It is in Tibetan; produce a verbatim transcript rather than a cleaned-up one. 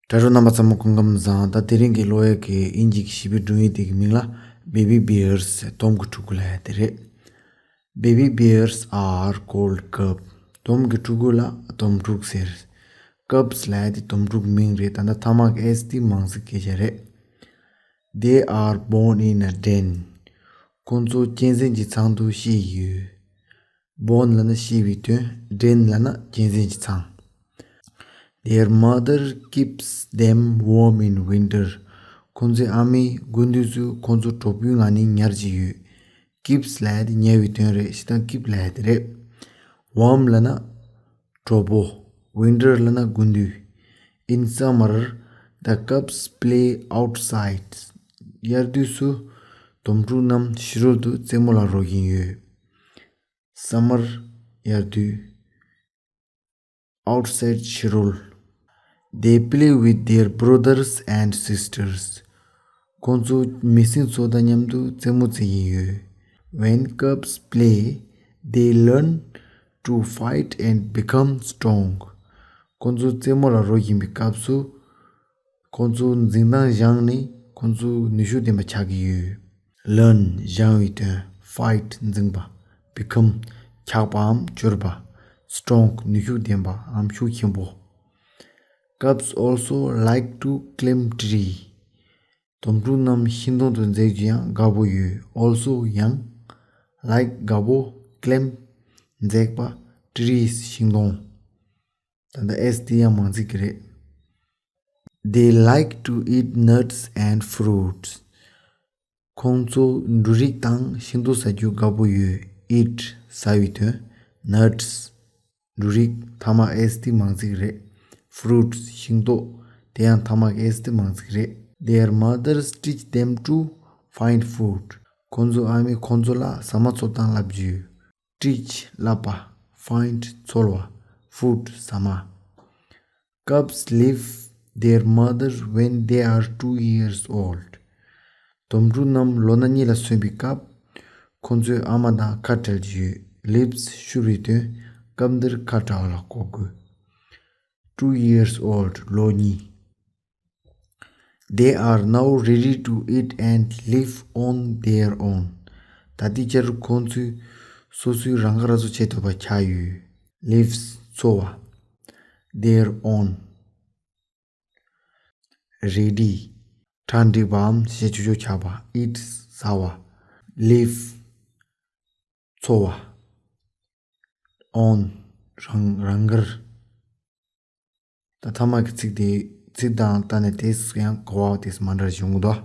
དྲ་གྲོགས་རྣམ་པ་ཚང་མ་སྐུ་ཁམས་བཟང་། ད་དེ་རིང་གི་ཀློག་ཡག་གི་དབྱིན་ཇི་གི་བྱིས་པའི་སྒྲུང་ཡིག་དེ་གི་མིང་ལ་Baby Bears། དོམ་གྱི་ཕྲུ་གུ་ལབ་ཡག་དེ་རེད། Baby bears are called cub. དོམ་གྱི་ཕྲུ་གུ་ལ་དོམ་ཕྲུག་ཟེར། Cubs ལབ་ཡག་དེ་དོམ་ཕྲུག་མིང་རེད། ད་ལྟ་མཐའ་མ་གི་S དེ་མང་ཙམ་སྐད་ཆ་རེད། They are born in a den. ཁོང་ཚོ་གཅན་གཟན་གྱི་ཚང་དུ་སྐྱེས་ཡོད། Born ལབ་ན་སྐྱེས་པའི་དོན། Den ལབ་ན་གཅན་གཟན་གྱི་ཚང་། Their mother keeps them warm in winter. ཁོང་ཚོའི་ཨ་མས་དགུན་དུས་སུ་ཁོང་ཚོ་དྲོ་པོའི་ངང་ནས་ཉར་གྱི་ཡོད། Keeps ལབ་ཡག་དེ་ཉར་བའི་དོན་རེད། སྤྱིར་བཏང་keep ལབ་ཡག་དེ་རེད། Warm ལབ་ན་དྲོ་པོ། Winter ལབ་ན་དགུན་དུས། In summer, the cubs play outside. དབྱར་དུས་སུ་དོམ་ཕྲུག་རྣམས་ཕྱི་རོལ་དུ་རྩེད་མོ་ལ་རོལ་གྱིན་ཡོད། Summer དབྱར་དུས། Outside ཕྱི་རོལ། They play with their brothers and sisters. ཁོང་ཚོ་མི་སེར་ཚོ་དང་མཉམ་དུ་རྩེད་མོ་རྩེ་གྱིན་ཡོད། When cubs play, they learn to fight and become strong. ཁོང་ཚོ་རྩེད་མོ་ལ་རོལ་བཞིན་པའི་སྐབས་སུ། ཁོང་ཚོ་འཛིང་སྟངས་སྦྱངས་ནས་ཁོང་ཚོ་ནུས་ཤུགས་ལྡན་པ་ཆགས་ཀྱི་ཡོད། Learn སྦྱང་བའི་དོན། Fight འཛིང་བ། Become ཆགས་པའམ་གྱུར་པ། Strong ནུས་ཤུགས་ལྡན་པའམ་ཤུགས་ཆེན་པོ། Cubs also like to climb tree. དོམ་ཕྲུག་རྣམས་ཤིང་སྡོང་དུ་འཛེག་རྒྱུ་ཡང་དགའ་པོ་ཡོད། Also ཡང་། Like དགའ་པོ། Climb འཛེག་པ། Trees ཤིང་སྡོང་། ད་ལྟ་S དེ་ཡང་མང་ཚིག་གི་རེད། They like to eat nuts and fruits. ཁོང་ཚོ་འབྲུ་རིགས་དང་ཤིང་ཏོག་ཟ་རྒྱུ་དགའ་པོ་ཡོད། Eat ཟ་བའི་དོན། Nuts འབྲུ་རིགས། མཐའ་མ་S དེ་མང་ཚིག་རེད། Fruits ཤིང་ཏོག་དེ་ཡང་མཐའ་མ་S དེ་མང་ཚིག་རེད། Their mothers teach them to find food. ཁོང་ཚོ་ཨ་མས་ཁོང་ཚོ་ལ་ཟ་མ་འཚོལ་སྟངས་བསླབ་རྒྱུ། Teach བསླབ་པ། Find འཚོལ་བ། Food ཟ་མ། Cubs leave their mother when they are two years old. དོམ་ཕྲུག་རྣམས་ལོ་ན་གཉིས་ལ་སོན་པའི་སྐབས། ཁོང་ཚོས་ཨ་མ་དང་ཁ་བྲལ་གྱི་ཡོད། Leaves ཤོར་བའི་དོན། སྐབས་འདིར་ཁ་བྲལ་བ་ལ་གོ་དགོས། Two years old ལོ་གཉིས། They are now ready to eat and live on their own. ད་ལྟའི་ཆར་ཁོང་ཚོས་སོ་སོའི་རང་ཁ་རང་གསོ་བྱེད་ཐུབ་པ་ཆགས་ཡོད། Lives འཚོ་བ། Their own ready གྲ་འགྲིག་པའམ་ཞེ་ཆོག་ཆོག་ཆགས་པ། Eat ཟ་བ། Live འཚོ་བ། On རང་རང་དགར། ད་མཐའ་མ་གི་ཚིག་དེ་ཚིག་དང་ལྟ་ནས་དེས་ཡང་གོ་བ་དེས་མ་འདྲ་བྱུང་གི་འདུག